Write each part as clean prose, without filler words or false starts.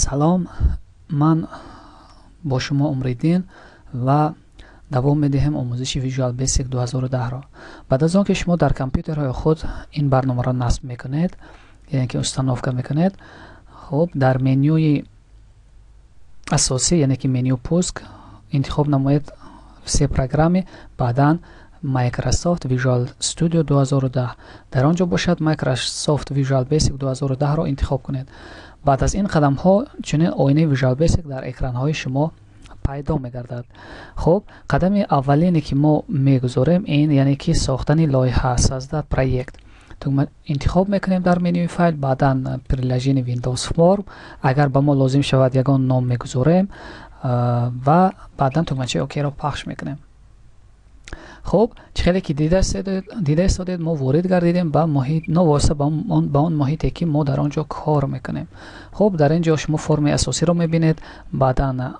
Салом, ман бо шумо Умриддин ва давом медиҳем омӯзиши Visual Basic 2010-ро. Баъд аз он ки шумо дар компютерҳои худ ин барномаро насб мекунед, яъне ки установка мекунед, хуб, дар менюи асосӣ, яъне ки меню пуск, интихоб намоед «Все программы», баъдан Microsoft Visual Studio 2010. Дар он ҷо бошад, Microsoft Visual Basic 2010-ро интихоб кунед. Баъд аз ин қадамҳо чунин оинаи Visual Basic дар экранҳои шумо пайдо мегардад. Хуб, қадами аввалине ки мо мегузорем, ин яъне ки сохтани лоиҳа, создать проект. Интихоб мекунем дар менюи файл, баъдан приложение Windows Form. Агар ба мо лозим шавад, ягон ном мегузорем ва баъдан тугмачаи ОК-ро пахш мекунем. Хуб, чӣ хеле ки дида истодед, мо ворид гардидем ба муҳит, новосита ба он муҳите ки мо дар он ҷо кор мекунем. Хуб, дар ин ҷо шумо формаи асосиро мебинед, баъдан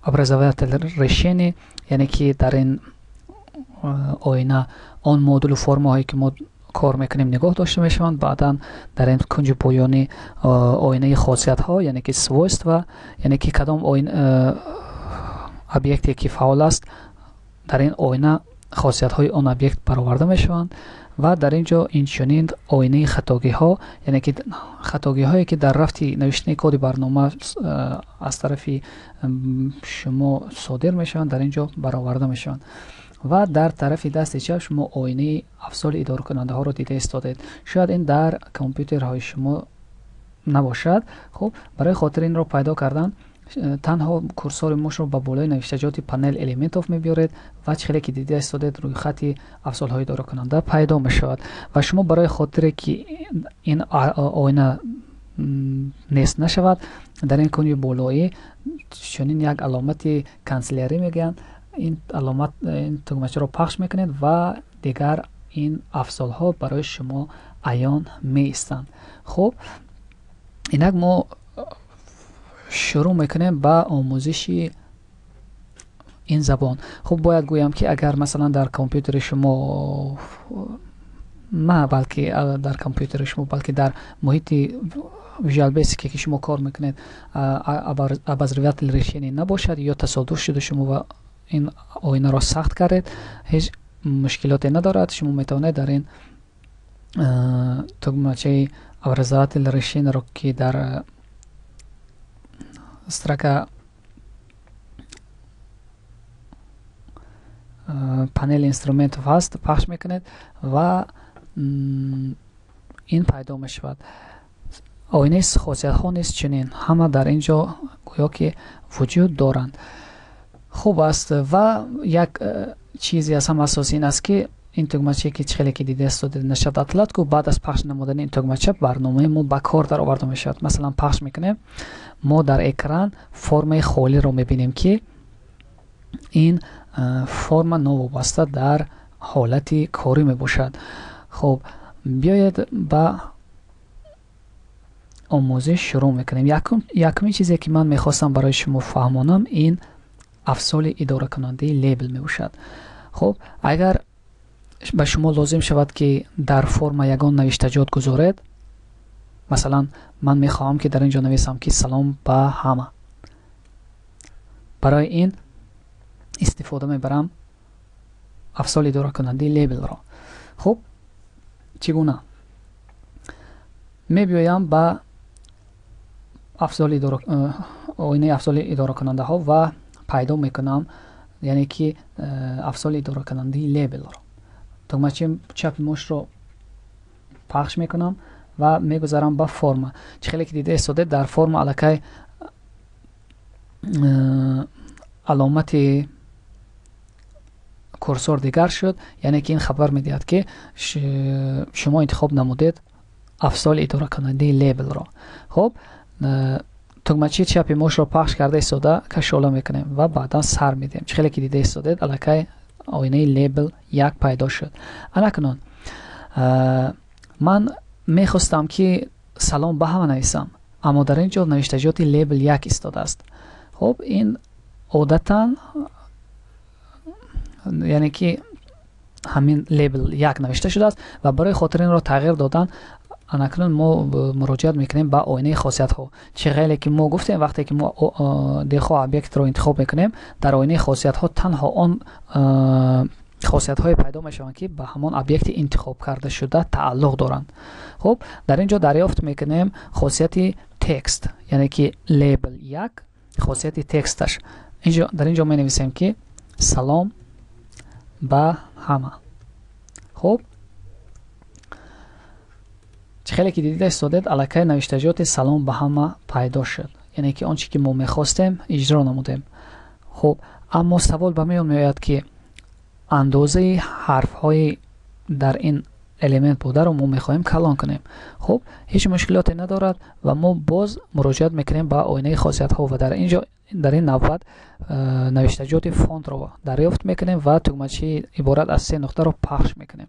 образователь решение, яъне ки дар ин оина он модулу формаҳое ки мо кор мекунем, нигоҳ дошта мешаванд. Баъдан дар ин кунҷи поёнӣ оинаи хосиятҳо, яъне ки свойства, яъне ки кадом объекте ки фаъол аст, дар ин оина хосиятҳои он объект бароварда мешаванд. Ва дар ин ҷо инчунин оинаи хатогиҳо, яъне ки хатогиҳое ки дар рафти навиштани коди барнома аз тарафи шумо содир мешаванд, дар ин ҷо бароварда мешаванд. Ва дар тарафи дасти чап шумо оинаи афзоли идоракунандаҳоро дида истодед. Шояд ин дар компютерҳои шумо набошад. Хуб, барои хотири инро пайдо кардан танҳо курсори мушро ба болои навиштаҷоти панель элементов мебиёред ва чӣ хеле ки дида истодед, рӯйхати афзолҳои идоракунанда пайдо мешавад. Ва шумо барои хотире ки ин оина нест нашавад, дар ин кунҷи болоӣ чунин як аломати канселярӣ мегӯянд, ин аломат, ин тугмачаро пахш мекунед ва дигар ин афзолҳо барои шумо аён меистанд. Хуб, инак мо шурӯъ мекунем ба омӯзиши ин забон. Хуб, бояд гӯям, ки агар масалан дар компютери шумо на балки дар компютери шумо, балки дар муҳити Visual Basic ки шумо кор мекунед, обозреватель решение набошад ё тасодуф шуда шумо ин оинаро сахт кардед, ҳеҷ мушкилоте надорад. Шумо метавонед дар ин тугмачаи обозреватель решениеро, ки дар строка панели инструментов ҳаст, пахш мекунед ва ин пайдо мешавад. Оинаи хосиятҳо низ чунин ҳама дар ин ҷо гӯё ки вуҷуд доранд. Хуб аст. Ва як чизе аз ҳама асосӣ ин аст, ки ин тугмачае ки чӣ хеле ки дида истодед, начать отладку, баъд аз пахш намудани ин тугмача барномаи мо ба кор дароварда мешавад. Масалан, пахш мекунем, мо дар экран формаи холиро мебинем, ки ин форма новобаста дар ҳолати корӣ мебошад. Хуб, биёед, ба омӯзиш шурӯъ мекунем. Якумин чизе ки ман мехостам барои шумо фаҳмонам, ин афзоли идоракунандаи лейбл мебошад. Хуб, агар ба шумо лозим шавад, ки дар форма ягон навиштаҷот гузоред, масалан, ман мехоҳам, ки дар ин ҷо нависам, ки «Салом ба ҳама», барои ин истифода мебарам афзоли идоракунандаи лейблро. Хуб, чӣ гуна? Мебиёям ба афзоли оинаи афзоли идоракунандаҳо ва пайдо мекунам, яъне ки афзоли идоракунандаи лейблро. Тугмачаи чапи мушро пахш мекунам ва мегузарам ба форма. Чӣ хеле ки дида истодед, дар форма аллакай аломати курсор дигар шуд, яъне ки ин хабар медиҳад, ки шумо интихоб намудед афзоли идоракунандаи лейблро. Хуб, тугмачаи чапи мушро пахш карда истода кашола мекунем ва баъдан сар медиҳем. Чӣ хеле ки дида истодед, аллакай оинаи лейбл як пайдо шуд. Анакунун ман мехостам, ки «Салом ба ҳама» нависам, аммо дар ин ҷо навиштаҷоти лейбл як истодааст. Хуб, ин одатан, яъне ки ҳамин лейбл як навишта шудааст ва барои хотири инро тағйир додан Анакнун мо муроҷиат мекунем ба оинаи хосиятҳо. Чӣ хеле ки мо гуфтем, вақте ки мо дилхоҳ объектро интихоб мекунем, дар оинаи хосиятҳо танҳо он хосиятҳое пайдо мешаванд, ки ба ҳамон объекти интихоб карда шуда тааллуқ доранд. Хуб, дар ин ҷо дарёфт мекунем хосияти текст, яъне ки лейбл 1, хосияти тексташ. Дар ин ҷо менависем, ки «Салом ба ҳама». Хуб, чӣ хеле ки дида истодед, аллакай навиштаҷоти «Салом ба ҳама» пайдо шуд, яъне ки он чӣ ки мо мехостем, иҷро намудем. Хуб, аммо савол ба миён меояд, ки андозаи ҳарфҳои дар ин элемент бударо мо мехоҳем калон кунем. Хуб, ҳеҷ мушкилоте надорад ва мо боз муроҷиат мекунем ба оинаи хосиятҳо ва дар ин ҷо, дар ин навбат, навиштаҷоти font ро дарёфт мекунем ва тугмачаи иборат аз се нуқтаро пахш мекунем.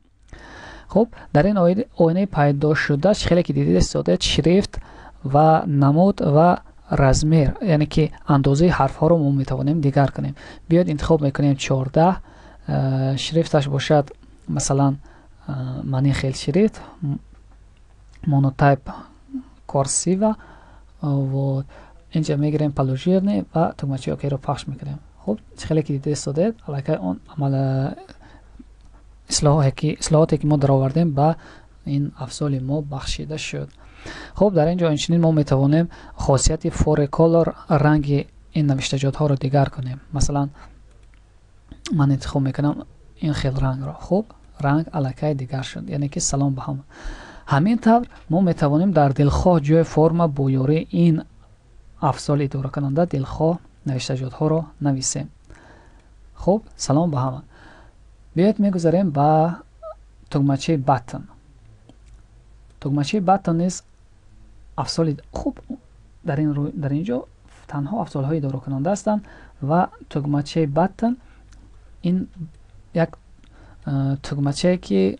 Хуб, дар ин оинаи пайдошуда, хеле ки дидед истодед, шрифт ва намуд ва размер, яъне ки андозаи ҳарфҳоро мо метавонем дигар кунем. Биёед, интихоб мекунем 14, шрифташ бошад, масалан, ман ин хел шрифт, Monotype Corsiva. Вот, инҷа мегирем полужирный ва тугмачаи окейро пахш мекунем. Хуб, хеле ки дида истодед, аллакай он амал ислоҳоте ки мо даровардем, ба ин афзоли мо бахшида шуд. Хуб, дар ин ҷо инчунин мо метавонем хосияти ForeColor, ранги ин навиштаҷотҳоро дигар кунем. Масалан, ман интихоб мекунам ин хел рангро. Хуб, ранг аллакай дигар шуд, яъне ки «Салом ба ҳама». Ҳамин тавр мо метавонем дар дилхоҳ ҷои форма бо ёрии ин афзоли идоракунанда дилхоҳ навиштаҷотҳоро нависем. Хуб, «Салом ба ҳама». Биёед, мегузарем ба тугмачаи button. Тугмачаи button низ афзоли хуб. Дар ин ҷо танҳо афзолҳои идоракунанда ҳастанд ва тугмачаи button ин як тугмачае, ки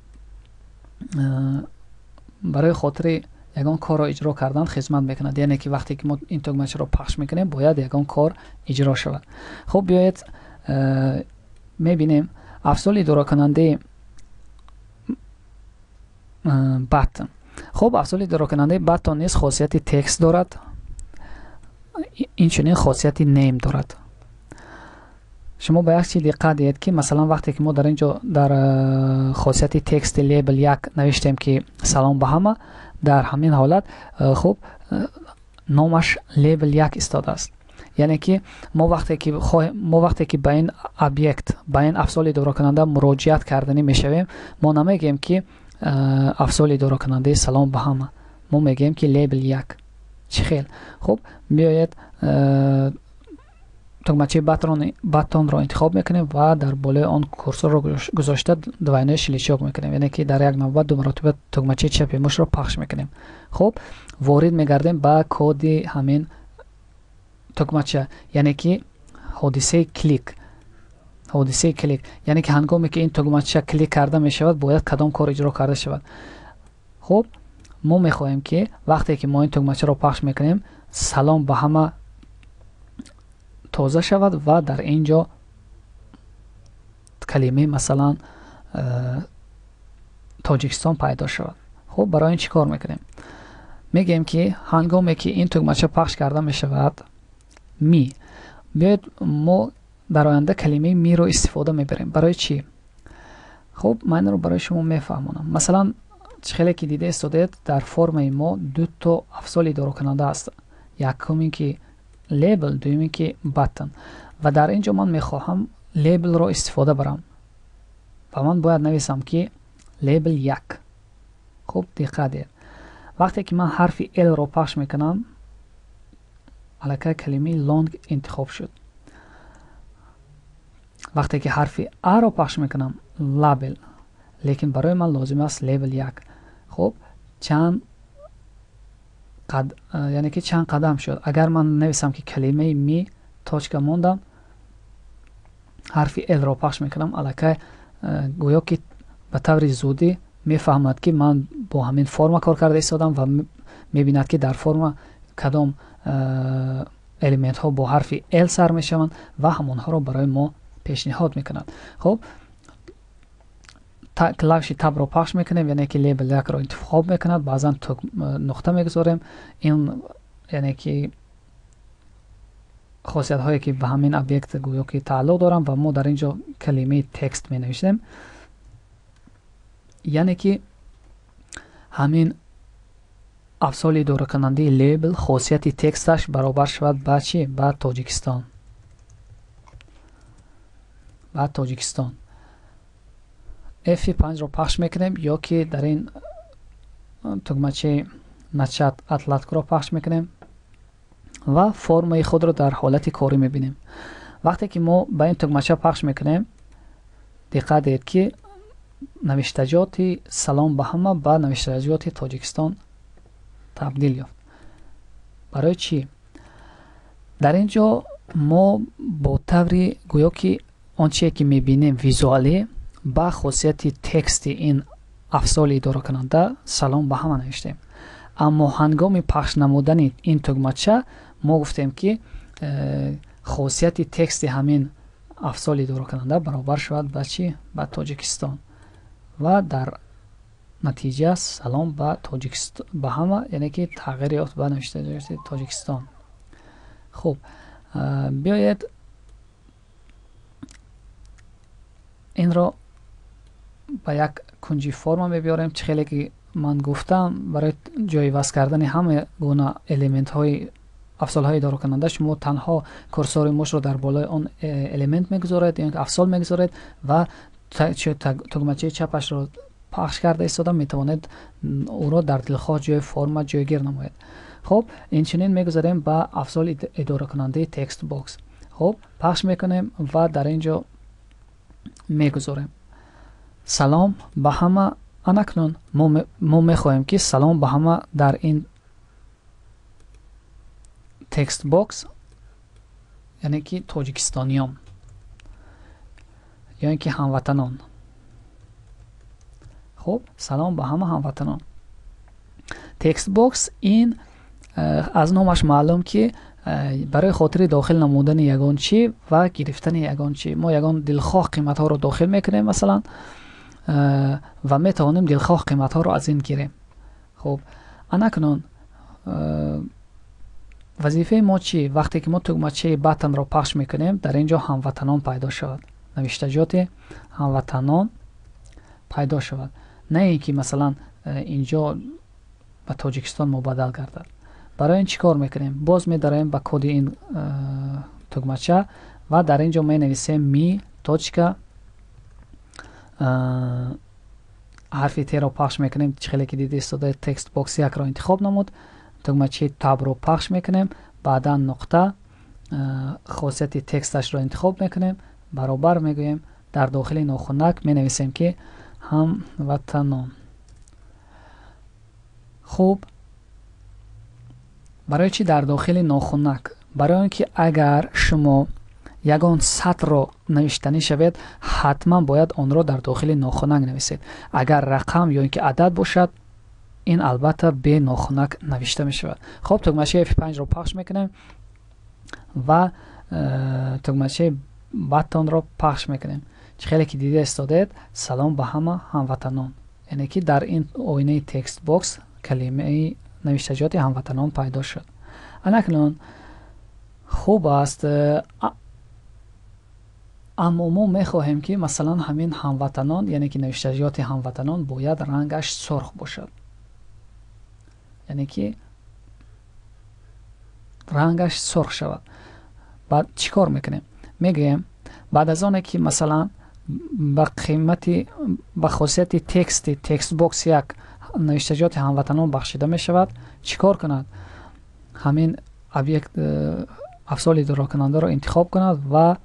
барои хотири ягон корро иҷро кардан хизмат мекунад, яъне ки вақте ки мо ин тугмачаро пахш мекунем, бояд ягон кор иҷро шавад. Хуб, биёед, мебинем афзоли идоракунандаи button. Хуб, афзоли идоракунандаи button низ хосияти текст дорад, инчунин хосияти name дорад. Шумо ба як чиз диққат диҳед, ки масалан, вақте ки мо дар ин ҷо дар хосияти тексти лейбл 1 навиштем, ки «Салом ба ҳама», дар ҳамин ҳолат, хуб, номаш лейбл 1 истодааст, яъне ки мо вақте ки ба ин объект, ба ин афзоли идоракунанда муроҷиат карданӣ мешавем, мо намегӯем, ки афзоли идоракунандаи «Салом ба ҳама», мо мегӯем, ки лейбл 1. Чӣ хел? Хуб, биёед, тугмачаи button ро интихоб мекунем ва дар болои он курсорро гузошта двойной щелчок мекунем, яъне ки дар як навбат ду маротиба тугмачаи чапи мушро пахш мекунем. Хуб, ворид мегардем ба коди ҳамин тугмача, яъне ки ҳодисаи клик. Ҳодисаи клик, яъне ки ҳангоме ки ин тугмача клик карда мешавад, бояд кадом кор иҷро карда шавад. Хуб, мо мехоҳем, ки вақте ки мо ин тугмачаро пахш мекунем, «Салом ба ҳама» тоза шавад ва дар ин ҷо калимаи, масалан, «Тоҷикистон» пайдо шавад. Хуб, барои ин чӣ кор мекунем? Мегӯем, ки ҳангоме ки ин тугмача пахш карда мешавад, me. Биёед, мо дар оянда калимаи me ро истифода мебарем. Барои чӣ? Хуб, ман инро барои шумо мефаҳмонам. Масалан, чӣ хеле ки дида истодед, дар формаи мо дуто афзоли идоракунанда аст: якум ин ки лейбл, дуюм ин ки button. Ва дар ин ҷо ман мехоҳам лейблро истифода барам ва ман бояд нависам, ки лейбл 1. Хуб, диққат диҳед: вақте ки ман ҳарфи L ро пахш мекунам, аллакай калимаи long интихоб шуд. Вақте ки ҳарфи A ро пахш мекунам, label. Лекин барои ман лозим аст лейбл 1. Хуб, чанд, яъне ки чанд қадам шуд. Агар ман нависам, ки калимаи me, точка мондам, ҳарфи L ро пахш мекунам, аллакай гӯё ки ба таври зудӣ мефаҳмад, ки ман бо ҳамин форма кор карда истодам, ва мебинад, ки дар форма кадом элементҳо бо ҳарфи L сар мешаванд ва ҳамонҳоро барои мо пешниҳод мекунад. Хуб. Клавиши Tab ро пахш мекунем, яъне ки лейбл 1-ро интихоб мекунад, баъзан нуқта мегузорем. Ин яъне ки хосиятҳое ки ба ҳамин объект гӯё ки тааллуқ доранд, ва мо дар ин ҷо калимаи text менависем, яъне ки ҳамин афзоли идоракунандаи лейбл хосияти text аш баробар шавад ба чӣ? Ба Тоҷикистон, ба Тоҷикистон. F5-ро пахш мекунем ё ки дар ин тугмачаи «Начать отладку» ро пахш мекунем ва формаи худро дар ҳолати корӣ мебинем. Вақте ки мо ба ин тугмача пахш мекунем, диққат диҳед, ки навиштаҷоти «Салом ба ҳама» ба навиштаҷоти «Тоҷикистон» табдил ёфт. Барои чӣ? Дар ин ҷо мо бо таври гӯё ки он чие ки мебинем визуалӣ, ба хосияти text и ин афзоли идоракунанда «Салом ба ҳама» навиштем. Аммо ҳангоми пахш намудани ин тугмача мо гуфтем, ки хосияти text и ҳамин афзоли идоракунанда баробар шавад ба чӣ? Ба Тоҷикистон. Ва дар натиҷа «Салом ба ҳама», яъне ки тағйир ёфт ба навиштаҷоти «Тоҷикистон». Хуб, биёед, инро ба як кунҷи форма мебиёрем. Чӣ хеле ки ман гуфтам, барои ҷойиваз кардани ҳама гуна элементҳои афзолҳои идоракунанда шумо танҳо курсори мушро дар болои он элемент мегузоред ё афзол мегузоред ва тугмачаи чапашро пахш карда истода метавонед ӯро дар дилхоҳ ҷои форма ҷойгир намоед. Хуб, инчунин мегузарем ба афзоли идоракунандаи text box. Хуб, пахш мекунем ва дар ин ҷо мегузорем «Салом ба ҳама». Анакнун мо мехоҳем, ки «Салом ба ҳама» дар ин text box, яъне ки тоҷикистониён ё ин ки ҳамватанон. Хуб, «Салом ба ҳама ҳамватанон». Text box ин аз номаш маълум, ки барои хотири дохил намудани ягон чӣ ва гирифтани ягон чӣ. Мо ягон дилхоҳ қиматҳоро дохил мекунем, масалан, ва метавонем дилхоҳ қиматҳоро аз ин гирем. Хуб, анакнун вазифаи мо чӣ? Вақте ки мо тугмачаи button ро пахш мекунем, дар ин ҷо «Ҳамватанон» пайдо шавад, навиштаҷоти «Ҳамватанон» пайдо шавад, на ин ки масалан инҷо ба «Тоҷикистон» мубаддал гардад. Барои ин чӣ кор мекунем? Боз медароем ба коди ин тугмача ва дар ин ҷо менависем me точка, ҳарфи T ро пахш мекунем. Чӣ хеле ки дида истода, text box 1-ро интихоб намуд. Тугмачаи Tab ро пахш мекунем, баъдан нуқта, хосияти text ашро интихоб мекунем, баробар мегӯем, дар дохили нохунак менависем, ки «Ҳамватанон». Хуб, барои чӣ дар дохили нохунак? Барои он ки агар шумо ягон сатрро навиштанӣ шавед, ҳатман бояд онро дар дохили нохунак нависед. Агар рақам ё ин ки адад бошад, ин албатта бе нохунак навишта мешавад. Хуб, тугмачаи F5-ро пахш мекунем ва тугмачаи button ро пахш мекунем. Чӣ хеле ки дида истодед, «Салом ба ҳама ҳамватанон», яъне ки дар ин оинаи text box калимаи навиштаҷоти «Ҳамватанон» пайдо шуд. Анакнун хуб аст, аммо мо мехоҳем, ки масалан ҳамин «Ҳамватанон», яъне ки навиштаҷоти «Ҳамватанон» бояд рангаш сурх бошад, яъне ки рангаш сурх шавад. Баъд чӣ кор мекунем? Мегӯем, баъд аз оне ки масалан ба қимати, ба хосияти text и textbox 1 навиштаҷоти «Ҳамватанон» бахшида мешавад, чӣ кор кунад? Ҳамин объект афзоли идоракунандаро интихоб кунад ва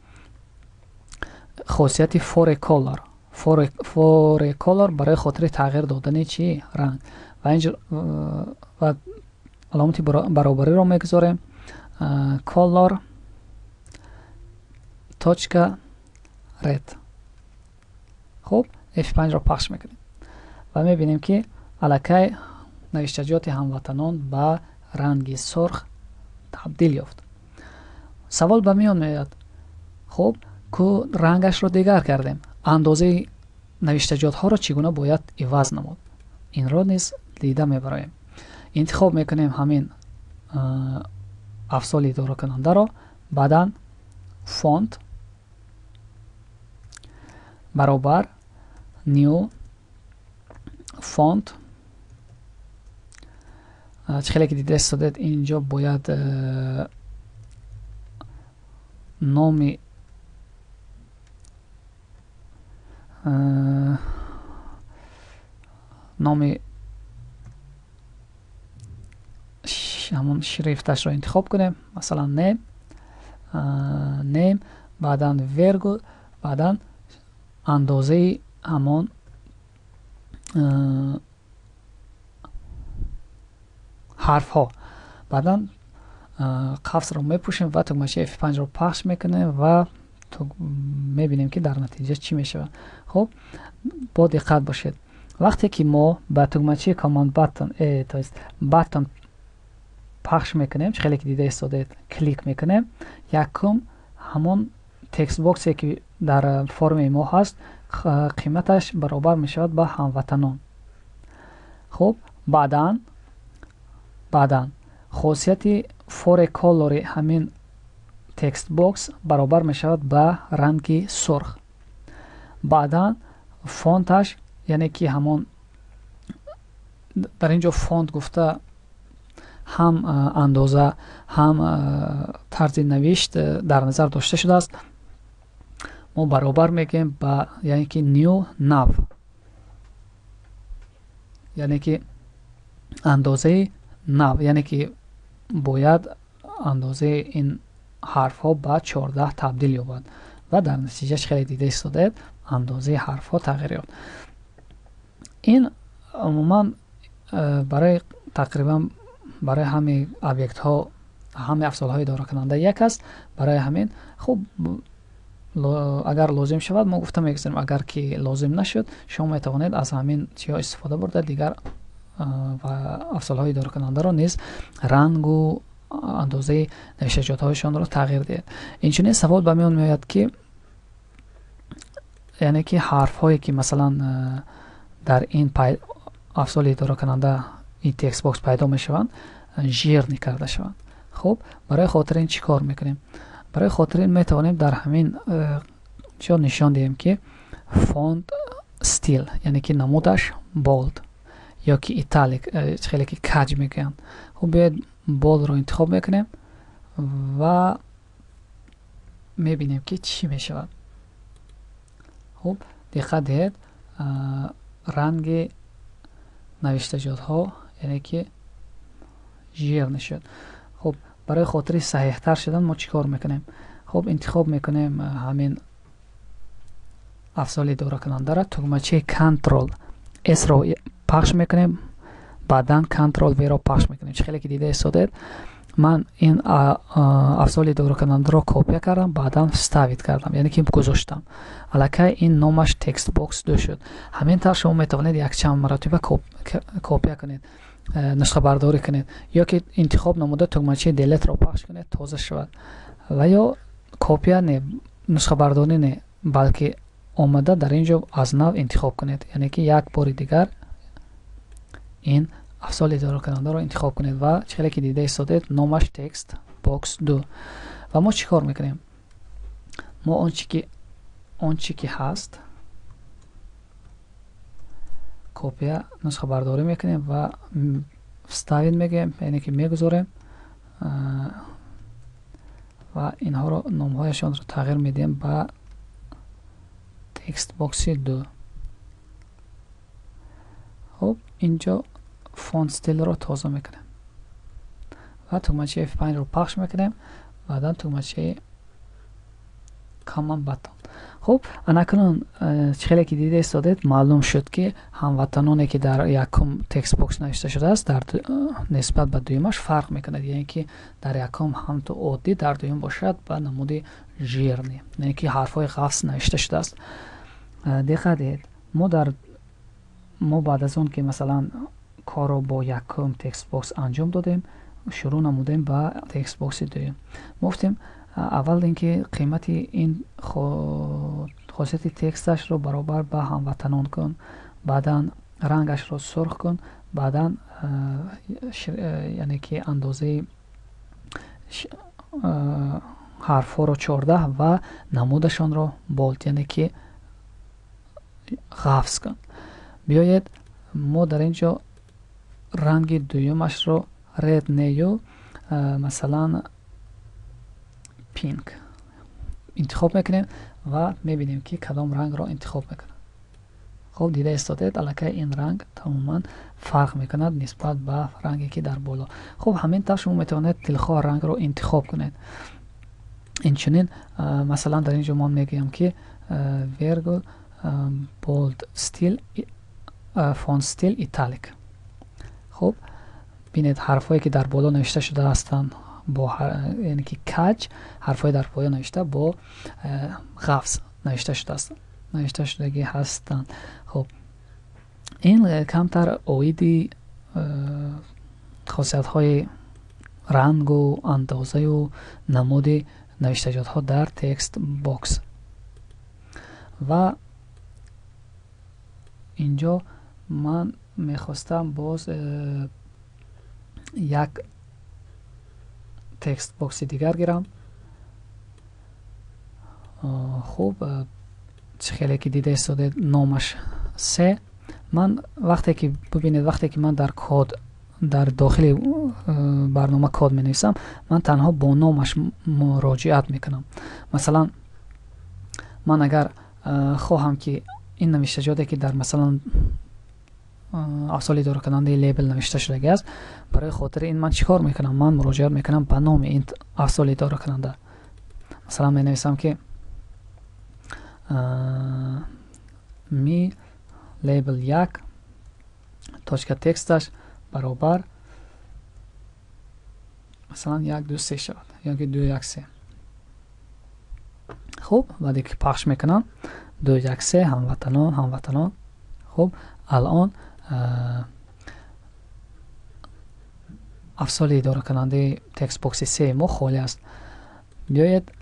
хосияти ForeColor, ForeColor барои хотири тағйир додани чӣ? Ранг. Ва инҷо ва аломати баробариро мегузорем, color точка red. Хуб, F5-ро пахш мекунем ва мебинем, ки аллакай навиштаҷоти «Ҳамватанон» ба ранги сурх табдил ёфт. Савол ба миён меояд: хуб, ку рангашро дигар кардем, андозаи Навиштаҷотҳоро чӣ гуна бояд иваз намуд, инро низ дида мебароем. Интихоб мекунем ҳамин афзоли идоракунандаро, баъдан font баробар new font. Чӣ хеле ки дида истодед, инҷо бояд номи ҳамон шрифташро интихоб кунем, масалан name, баъдан вергул, баъдан андозаи ҳамон ҳарфҳо, баъдан қафсро мепӯшем ва тугмачаи F5-ро пахш мекунем ва мебинем, ки дар натиҷа чӣ мешавад. Хуб, бо диққат бошед. Вақте ки мо ба тугмачаи command button, то есть button пахш мекунем, чӣ хеле ки дида истодед, клик мекунем, якум ҳамон textbox е ки дар формаи мо ҳаст, қиматаш баробар мешавад ба ҳамватанон. Хуб, баъдан хосияти fore color и ҳамин textbox баробар мешавад ба ранги сурх. Баъдан font аш, яъне ки ҳамон дар ин ҷо font гуфта ҳам андоза, ҳам тарзи навишт дар назар дошта шудааст, мо баробар мегӯем ба, яъне ки new nav, яъне ки андозаи нав, яъне ки бояд андозаи ин ҳарфҳо ба 14 табдил ёбад ва дар натиҷаш, хеле дида истодед, андозаи ҳарфҳо тағйир ёфт. Ин умуман барои тақрибан барои ҳамаи объектҳо, ҳамаи афзолҳои идоракунанда як аст. Барои ҳамин, хуб, агар лозим шавад, мо гуфта мегузарем, агар ки лозим нашуд, шумо метавонед аз ҳамин чиҳо истифода бурда, дигар ва афзолҳои идоракунандаро низ рангу андозаи навиштаҷотҳояшонро тағйир диҳед. Инчунин савол ба миён меояд, ки яъне ки ҳарфҳое ки масалан дар ин афзоли идоракунанда, ин textbox пайдо мешаванд, жирный карда шаванд. Хуб, барои хотири ин чӣ кор мекунем? Барои хотири ин метавонем дар ҳамин ҷо нишон диҳем, ки font style, яъне ки намудаш bold ё ки italic, хеле ки каҷ мегӯянд. Хуб, биёед, bold ро интихоб мекунем ва мебинем, ки чӣ мешавад. Хуб, диққат диҳед, ранги навиштаҷотҳо, яъне ки жирный шуд. Хуб, барои хотири саҳеҳтар шудан мо чӣ кор мекунем? Хуб, интихоб мекунем ҳамин афзоли идоракунандаро, тугмачаи Ctrl S ро пахш мекунем, баъдан Ctrl V ро пахш мекунем. Чӣ хеле ки дида истодед, ман ин афзоли идоракунандаро копия кардам, баъдан вставить кардам, яъне ки гузоштам. Аллакай ин номаш textbox 2 шуд. Ҳамин тавр шумо метавонед якчанд маротиба копия кунед, нусхабардорӣ кунед ё ки интихоб намуда, тугмачаи delete ро пахш кунед, тоза шавад, ва ё копия не, нусхабардорӣ не, балки омада дар ин ҷо аз нав интихоб кунед, яъне ки як бори дигар ин афзоли идоракунандаро интихоб кунед ва чӣ хеле ки дида истодед, номаш textbox 2. Ва мо чӣ кор мекунем? Мо он чӣ ки ҳаст, копия, нусхабардорӣ мекунем ва вставить мегӯем, яъне ки мегузорем ва инҳоро номҳояшонро тағйир медиҳем ба textbox и 2. Хуб, инҷо font style ро тоза мекунем ва тугмачаи F5 ро пахш мекунем, баъдан тугмачаи command button. Хуб, анакунун чӣ хеле ки дида истодед, маълум шуд, ки ҳамватаноне ки дар якум textbox навишта шудааст, дар нисбат ба дуюмаш фарқ мекунад, яъне ки дар якум ҳамту оддӣ, дар дуюм бошад ба намуди жирный, яъне ки ҳарфҳои ғафс навишта шудааст. Диққат диҳед, мо баъд аз он ки масалан корро бо якум textbox анҷом додем, шурӯъ намудем ба textbox и дуюм. Мо гуфтем, аввал ин ки қимати ин Хосияти тексташро баробар ба ҳамватанон кун, баъдан рангашро сурх кун, баъдан яъне ки андозаи ҳарфҳоро 14 ва намудашонро bold, яъне ки ғафз кун. Биёед, мо дар ин ҷо ранги дуюмашро red нею, масалан, pink интихоб мекунем ва мебинем, ки кадом рангро интихоб мекунад. Хуб, дида истодед, аллакай ин ранг тамоман фарқ мекунад нисбат ба ранге, ки дар боло. Хуб, ҳамин тавр шумо метавонед дилхоҳ рангро интихоб кунед. Инчунин, масалан, дар ин ҷо ман мегӯям, ки вергул bold style, font style italic. Хуб, бинед, ҳарфҳое, ки дар боло навишта шуда ҳастанд, бо, яъне ки каҷ, ҳарфҳои дар поён навишта бо ғафз навишта шудааст, навишта шудагӣ ҳастанд. Хуб, ин камтар оиди хосиятҳои рангу андозаю намуди навиштаҷотҳо дар text box. Ва инҷо ман мехостам боз як text box и дигар гирам. Хуб, чӣ хеле ки дида истодед, номаш се. Ман вақте ки, бубинед, вақте ки ман дар код, дар дохили барнома код менависам, ман танҳо бо номаш муроҷиат мекунам. Масалан, ман агар хоҳам, ки ин навиштаҷоте, ки дар, масалан, афзоли идоракунандаи лейбл навишта шудагӣ аст, барои хотири ин ман чӣ кор мекунам? Ман муроҷиат мекунам ба номи ин афзоли идоракунанда. Масалан, менависам, ки ми лейбл як точка тексташ баробар, масалан, як, ду, се шавад ёки ду, як, се. Хуб, баъде ки пахш мекунам, ду, як, се, ҳамватанон, ҳамватанон. Хуб, алон афзоли идоракунандаи textbox и се мо холӣ аст. Биёед,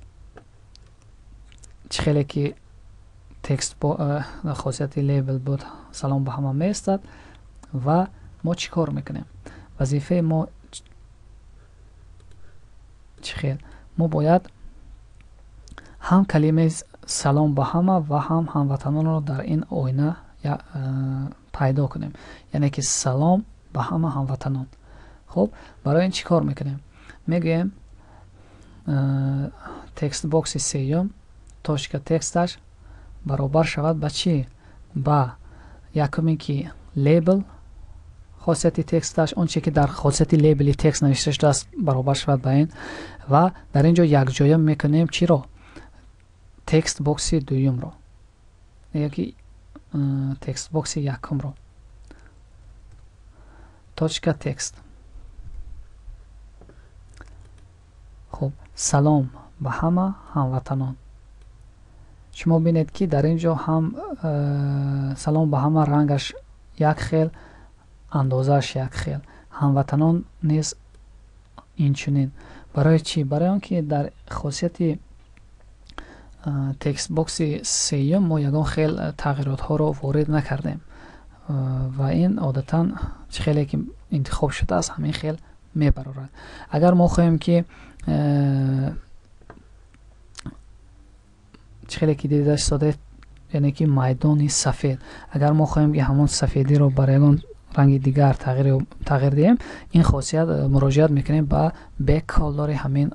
чӣ хеле ки текст хосияти лейбл буд, салом ба ҳама меистад. Ва мо чӣ кор мекунем? Вазифаи мо чӣ хел? Мо бояд ҳам калимаи салом ба ҳама ва ҳам ҳамватанонро дар ин оина пайдо кунем, яъне ки салом ба ҳама ҳамватанон. Хуб, барои ин чӣ кор мекунем? Мегӯем, textbox и сеюм точка тексташ баробар шавад ба чӣ? Ба якуме ки лейбл хосияти тексташ, он че ки дар хосияти лейбли текст навишта шудааст, баробар шавад ба ин. Ва дар ин ҷо якҷоя мекунем чиро? Textbox и дуюмро яки textbox и якумро точка текст. Хуб, салом ба ҳама ҳамватанон. Шумо бинед, ки дар ин ҷо ҳам салом ба ҳама рангаш як хел, андозааш як хел, ҳамватанон низ инчунин. Барои чӣ? Барои он ки дар хосияти textbox и сеюм мо ягон хел тағйиротҳоро ворид накардем ва ин одатан чӣ хеле ки интихоб шудааст, ҳамин хел мебарорад. Агар мо хоҳем, ки чӣ хеле ки дида истодаед, яъне ки майдони сафед, агар мо хоҳем, ки ҳамон сафедиро бар ягон ранги дигар тағйир диҳем, ин хосият муроҷиат мекунем ба backcolor и ҳамин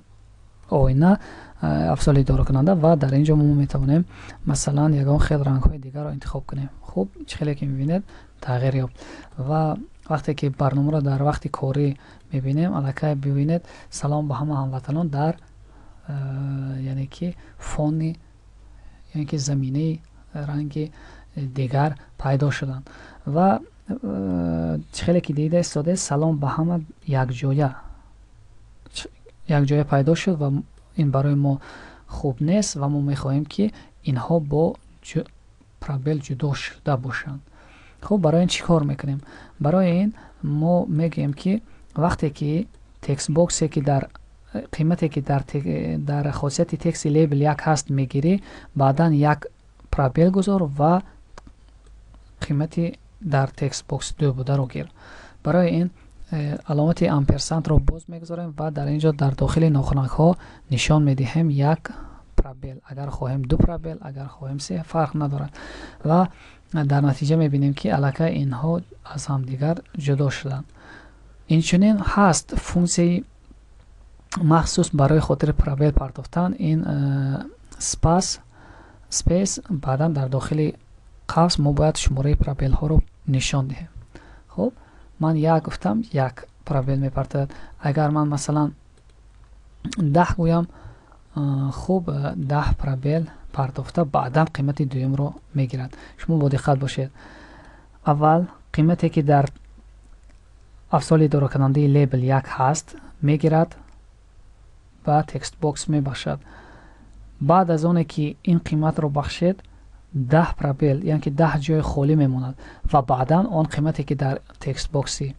оина, афзоли идоракунанда, ва дар ин ҷо мо метавонем, масалан, ягон хел рангҳои дигарро интихоб кунем. Хуб, чӣ хеле ки мебинед, тағйир ёфт. Ва вақте ки барномаро дар вақти корӣ мебинем, аллакай бибинед, салом ба ҳама ҳамватанон дар, яъне ки фони, яъне ки заминаи ранги дигар пайдо шуданд. Ва чӣ хеле ки дида истодаед, салом ба ҳама якҷоя пайдо шуд ва ин барои мо хуб нест ва мо мехоҳем, ки инҳо бо пробел ҷудо шуда бошанд. Хуб, барои ин чӣ кор мекунем? Барои ин мо мегӯем, ки вақте ки textbox е ки дар қимате, ки дар хосияти тексти лейбл як ҳаст, мегирӣ, баъдан як Пробел гузор ва қимати дар textbox 2 бударо гир. Барои ин аломати амперсандро боз мегузорем ва дар ин ҷо дар дохили нохунакҳо нишон медиҳем як пробел, агар хоҳем ду пробел, агар хоҳем се, фарқ надорад. Ва дар натиҷа мебинем, ки аллакай инҳо аз ҳамдигар ҷудо шуданд. Инчунин ҳаст функсияи махсус барои хотири пробел партофтан. Ин space, space, баъдан дар дохили қавс мо бояд шумораи пробелҳоро нишон диҳем. Хуб, ман як гуфтам, як пробел мепартояд. Агар ман, масалан, 10 гӯям, хуб, 10 пробел партофта, баъдан қимати дуюмро мегирад. Шумо бодиққат бошед: аввал қимате, ки дар афзоли идоракунандаи label як ҳаст, мегирад, ба textbox мебахшад. Баъд аз оне ки ин қиматро бахшед, 10 пробел, яъне ки 10 ҷои холӣ мемонад ва баъдан он қимате, ки дар textbox и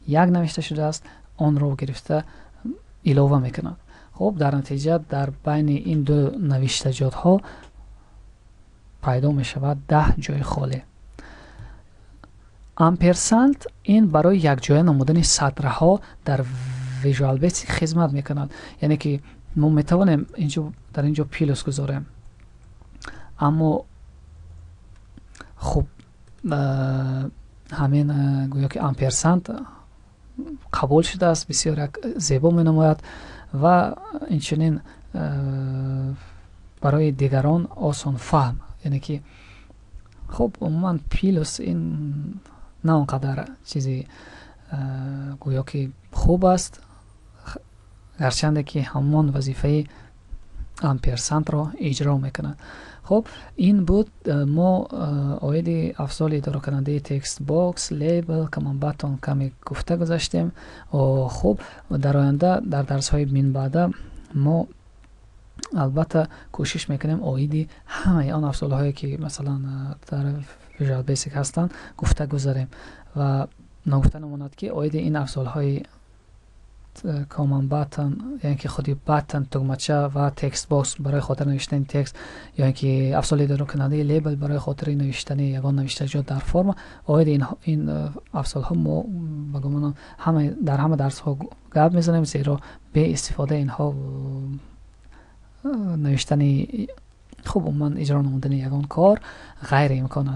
як навишта шудааст, онро гирифта илова мекунад. Хуб, дар натиҷа дар байни ин ду навиштаҷотҳо пайдо мешавад 10 ҷои холӣ. Амперсанд ин барои якҷоя намудани сатрҳо дар Visual Basic хизмат мекунад. Яъне ки мо метавонем дар ин ҷо плюс гузорем, аммо хуб, ҳамин гӯё ки амперсанд қабул шудааст, бисёр як зебо менамояд ва инчунин барои дигарон осонфаҳм. Яъне ки хуб, умуман плюс ин на он қадар чизи гӯё ки хуб аст, гарчанде ки ҳамон вазифаи амперсандро иҷро мекунад. Хуб, ин буд мо оиди афзоли идоракунандаи textbox, label, command button каме гуфта гузаштем. Хуб, дар оянда, дар дарсҳои минбаъда мо албатта кӯшиш мекунем оиди ҳамаи он афзолҳое, ки масалан дар Visual Basic ҳастанд, гуфта гузарем. Ва ногуфта намонад, ки оиди ин афзолҳои command button, яъне ки худи button, тугмача, ва textbox барои хотир навиштани текст, ё ин ки афзоли идоракунандаи label барои хотири навиштани ягон навиштаҷот дар форма, оиди ин афзолҳо мо ба гумонам дар ҳама дарсҳо гап мезанем, зеро бе истифодаи инҳо навиштани, хуб, умуман иҷро намудани ягон кор ғайриимкон аст.